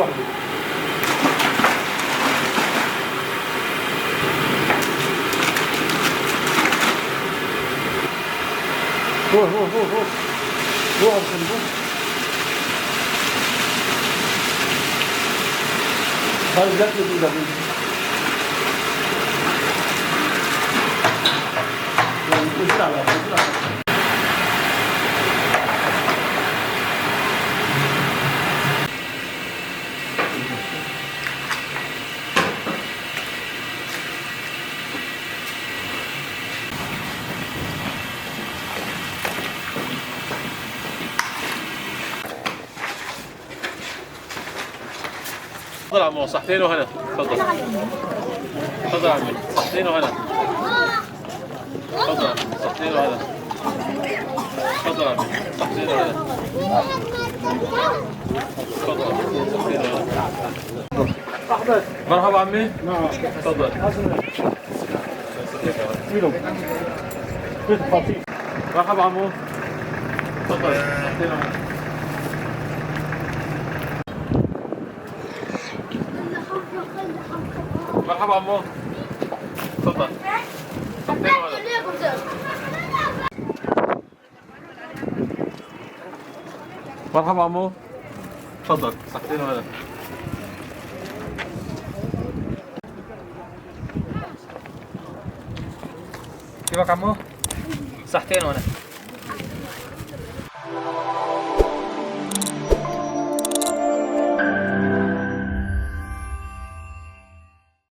روح روح روح روح روح روح. خلي جاتلي كده. بسرعة بسرعة. تفضل عمو، صحتين وهنا. تفضل تفضل عمي، صحتين وهنا. تفضل عمي، صحتين وهنا. تفضل عمي، صحتين وهنا. تفضل عمي، صحتين وهنا. مرحبا عمي. نعم. تفضل. مرحبا عمو. تفضل، صحتين وهنا. مرحبا عمو. تفضل، صحتين وهنا. مرحبا عمو. تفضل، صحتين وهنا. كيفك عمو؟ صحتين وانا.